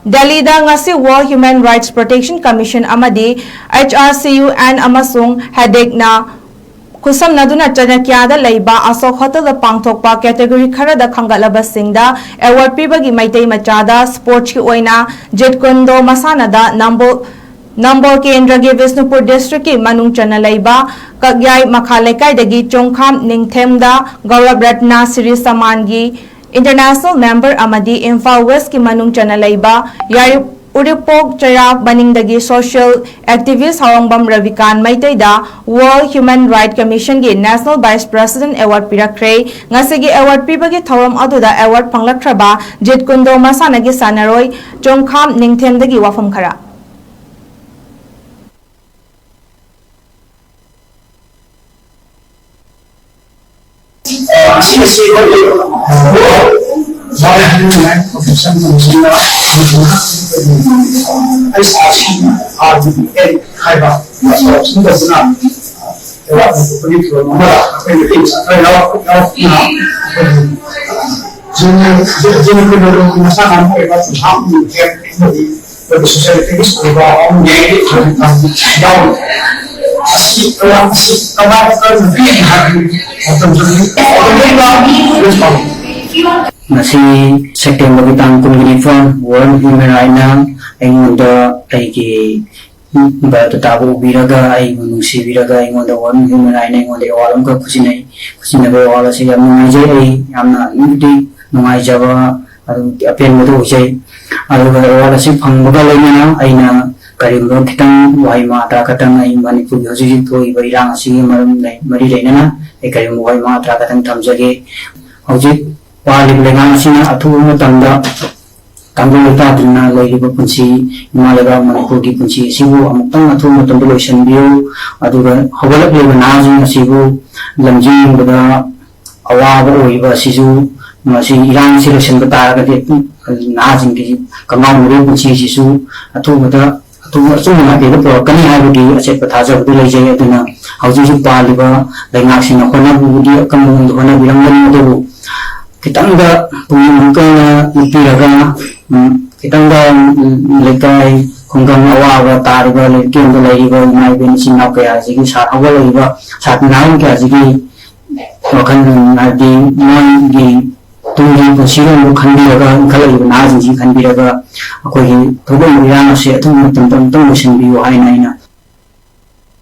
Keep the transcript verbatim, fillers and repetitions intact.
ꯗꯦꯜꯂꯤꯗ ꯉꯁꯤ World Human Rights Protection Commission ꯑꯃꯗꯤ H R C U N ꯑꯃꯁꯨꯡ ꯍꯦꯗꯦꯛꯅ ꯈꯨꯠꯁꯝꯅꯗꯨꯅ ꯆꯅꯀ꯭ꯌꯥꯗ ꯂꯩꯕ ꯑꯁꯣꯛ ꯍꯣꯇꯦꯜꯗ ꯄꯥꯡꯊꯣꯛꯄ ꯀꯦꯇꯦꯒꯣꯔꯤ ꯈꯔꯗ ꯈꯟꯒꯠꯂꯕꯁꯤꯡꯗ ꯑꯦꯋꯥꯔꯗ ꯄꯤꯕꯒꯤ ꯃꯩꯇꯩ ꯃꯆꯥꯗ ꯁ꯭ꯄꯣꯔꯠꯁꯀꯤ ꯑꯣꯏꯅ ꯖꯦꯠ ꯀꯨꯟꯗꯣ ꯃꯁꯥꯟꯅꯗ ꯅꯝꯕꯣꯜ ꯅꯝꯕꯣꯜ ꯀꯦꯟꯗ꯭ꯔꯒꯤ ꯕꯤꯁꯅꯨꯄꯨꯔ ꯗꯤꯁꯇ꯭ꯔꯤꯛꯀꯤ ꯃꯅꯨꯡ ꯆꯟꯅ ꯂꯩꯕ ꯀꯛꯌꯥꯏ ꯃꯈꯥ ꯂꯩꯀꯥꯏꯗꯒꯤ ꯆꯣꯡꯈꯥꯝ ꯅꯤꯡꯊꯦꯝꯗ ꯒꯧꯔꯕ ꯔꯠꯅ ꯁꯤꯔꯤ ꯁꯃꯥꯟꯒꯤ ꯏꯟꯇꯔꯅꯦꯁꯅꯦꯜ ꯃꯦꯝꯕꯔ ꯑꯃꯗꯤ ꯏꯝꯐꯥꯜ ꯋꯦꯁꯀꯤ ꯃꯅꯨꯡ ꯆꯟꯅ ꯂꯩꯕ ꯌꯥꯏ-, ꯎꯔꯤꯄꯣꯛ ꯆꯩꯔꯥꯛ ꯃꯅꯤꯡꯗꯒꯤ ꯁꯣꯁꯤꯌꯦꯜ ꯑꯦꯛꯇꯤꯚꯤꯁ ꯍꯥꯋꯥꯡꯕꯝ ꯔꯕꯤꯀꯥꯟ ꯃꯩꯇꯩꯗ World Human Rights Commissionꯒꯤ National Vice President Award ꯄꯤꯔꯛꯈ꯭ꯔꯦ꯫ ꯉꯁꯤꯒꯤ ꯑꯦꯋꯥꯔꯗ ꯄꯤꯕꯒꯤ ꯊꯧꯔꯝ ꯑꯗꯨꯗ ꯑꯦꯋꯥꯔꯗ ꯐꯪꯂꯛꯈ꯭ꯔꯕ ꯖꯤꯠ ꯀꯨꯟꯗꯣ ꯃꯁꯥꯟꯅꯒꯤ ꯁꯥꯟꯅꯔꯣꯏ ꯆꯣꯡꯈꯥꯝ ꯅꯤꯡꯊꯦꯝꯗꯒꯤ ꯋꯥꯐꯝ ꯈꯔ꯫ ꯉꯁꯤ ꯁꯦꯞꯇꯦꯝꯕꯔꯒꯤ ꯇꯥꯡ ꯀꯨꯟꯒ ꯅꯤꯄꯥꯟ World Human Rightsꯅ ꯑꯩꯉꯣꯟꯗ ꯑꯩꯒꯤ ꯕꯥꯏꯑꯣꯗꯥꯇꯥꯕꯨ ꯎꯕꯤꯔꯒ, ꯑꯩꯕꯨ ꯅꯨꯡꯁꯤꯕꯤꯔꯒ, ꯑꯩꯉꯣꯟꯗ World Human Rightsꯅ ꯑꯩꯉꯣꯟꯗ ꯑꯦꯋꯥꯔꯗ ꯑꯃꯈꯛ ꯈꯨꯠꯁꯤꯟꯅꯩ꯫ ꯈꯨꯠꯁꯤꯟꯅꯕ ꯑꯦꯋꯥꯔꯗ ꯑꯁꯤ ꯌꯥꯝ ꯅꯨꯡꯉꯥꯏꯖꯩ꯫ ꯑꯩ ꯌꯥꯝꯅ ꯑꯗꯨꯛꯀꯤ ꯃꯇꯤꯛ ꯅꯨꯡꯉꯥꯏꯖꯕ, ꯑꯗꯨꯛꯀꯤ ꯑꯄꯦꯟꯕꯗꯨ ꯑꯣꯏꯖꯩ꯫ ꯑꯗꯨꯒ ꯑꯦꯋꯥꯔꯗ ꯑꯁꯤ ꯐꯪꯕꯒ ꯂꯣꯏꯅꯅ ꯑꯩꯅ ꯀꯔꯤꯒꯨꯝꯕ ꯈꯤꯇꯪ ꯋꯥꯍꯩ ꯃꯉꯥ ꯇꯔꯥ ꯈꯛꯇꯪ ꯑꯩ ꯃꯅꯤꯄꯨꯔꯒꯤ ꯍꯧꯖꯤꯛ ꯍꯧꯖꯤꯛ ꯊꯣꯛꯏꯕ ꯏꯔꯥꯡ ꯑꯁꯤꯒꯤ ꯃꯔꯝ ꯂꯩ-, ꯃꯔꯤ ꯂꯩꯅꯅ ꯑꯩ ꯀꯔꯤꯒꯨꯝꯕ ꯋꯥꯍꯩ ꯃꯉꯥ ꯇꯔꯥ ꯈꯛꯇꯪ ꯊꯝꯖꯒꯦ꯫ ꯍꯧꯖꯤꯛ ꯄꯥꯜꯂꯤꯕ ꯂꯩꯉꯥꯛ ꯑꯁꯤꯅ ꯑꯊꯨꯕ ꯃꯇꯝꯗ ꯇꯥꯡꯒꯣꯜ ꯂꯩꯇꯥꯗꯨꯅ ꯂꯩꯔꯤꯕ ꯄꯨꯟꯁꯤ, ꯏꯃꯥ ꯂꯩꯕꯥꯛ ꯃꯅꯤꯄꯨꯔꯒꯤ ꯄꯨꯟꯁꯤ ꯑꯁꯤꯕꯨ ꯑꯃꯨꯛꯇꯪ ꯑꯊꯨꯕ ꯃꯇꯝꯗ ꯂꯣꯏꯁꯤꯟꯕꯤꯌꯨ꯫ ꯑꯗꯨꯒ ꯍꯧꯒꯠꯂꯛꯂꯤꯕ ꯅꯍꯥꯁꯤꯡ ꯑꯁꯤꯕꯨ ꯂꯝꯖꯤꯡꯕꯗ ꯑꯋꯥꯕ ꯑꯣꯏꯔꯤꯕ ꯑꯁꯤꯁꯨ, ꯃꯁꯤ ꯏꯔꯥꯡꯁꯤ ꯂꯣꯏꯁꯤꯟꯕ ꯇꯥꯔꯒꯗꯤ ꯅꯍꯥꯁꯤꯡꯒꯤ ꯀꯪꯉꯥꯎꯅꯕꯒꯤ ꯄꯨꯟꯁꯤ ꯑꯁꯤꯁꯨ ꯑꯊꯨꯕꯗ ꯑꯗꯨꯝ ꯑꯆꯨꯝꯕ ꯃꯥꯏꯀꯩꯗ ꯄꯨꯔꯛꯀꯅꯤ ꯍꯥꯏꯕꯒꯤ ꯑꯆꯦꯠꯄ ꯊꯥꯖꯕꯗꯨ ꯂꯩꯖꯩ꯫ ꯑꯗꯨꯅ ꯍꯧꯖꯤꯛ ꯍꯧꯖꯤꯛ ꯄꯥꯜꯂꯤꯕ ꯂꯩꯉꯥꯛꯁꯤꯡꯅ ꯍꯣꯠꯅꯕꯕꯨꯗꯤ ꯑꯀꯟꯕ ꯃꯑꯣꯡꯗ ꯍꯣꯠꯅꯕꯤꯔꯝꯒꯅꯤ, ꯑꯗꯨꯕꯨ ꯈꯤꯇꯪꯗ ꯄꯨꯛꯅꯤꯡ ꯑꯃꯨꯛꯀ ꯍꯦꯟꯅ ꯂꯨꯞꯄꯤꯔꯒ, ꯎꯝ, ꯈꯤꯇꯪꯗ ꯂꯩꯀꯥꯏ ꯈꯨꯡꯒꯪ ꯑꯋꯥꯕ ꯇꯥꯔꯤꯕ, ꯂꯩꯔꯛꯀꯤ ꯑꯃꯗ ꯂꯩꯔꯤꯕ ꯏꯃꯥ ꯏꯕꯦꯟ ꯏꯆꯤꯟ ꯏꯅꯥꯎ ꯀꯌꯥꯁꯤꯒꯤ, ꯁꯥ-, ꯍꯧꯒꯠꯂꯛꯏꯕ ꯁꯥꯇ꯭ꯔ ꯅꯍꯥꯔꯣꯜ ꯀꯌꯥꯁꯤꯒꯤ ꯋꯥꯈꯜ, ꯍꯥꯏꯕꯗꯤ ꯃꯣꯏꯒꯤ ꯇꯨꯡꯒꯤ ꯄꯨꯟꯁꯤꯔꯣꯜꯕꯨ ꯈꯟꯕꯤꯔꯒ, ꯏꯟꯈꯠꯂꯛꯂꯤꯕ ꯅꯍꯥꯁꯤꯡꯁꯤ ꯈꯟꯕꯤꯔꯒ, ꯑꯩꯈꯣꯏꯒꯤ ꯊꯧꯒꯠꯂꯤꯕ ꯏꯔꯥꯡ ꯑꯁꯤ ꯑꯊꯨꯕ ꯃꯇꯝꯗ ꯑꯃꯨꯛꯇꯪ ꯂꯣꯏꯁꯤꯟꯕꯤꯌꯨ ꯍꯥꯏꯅ ꯑꯩꯅ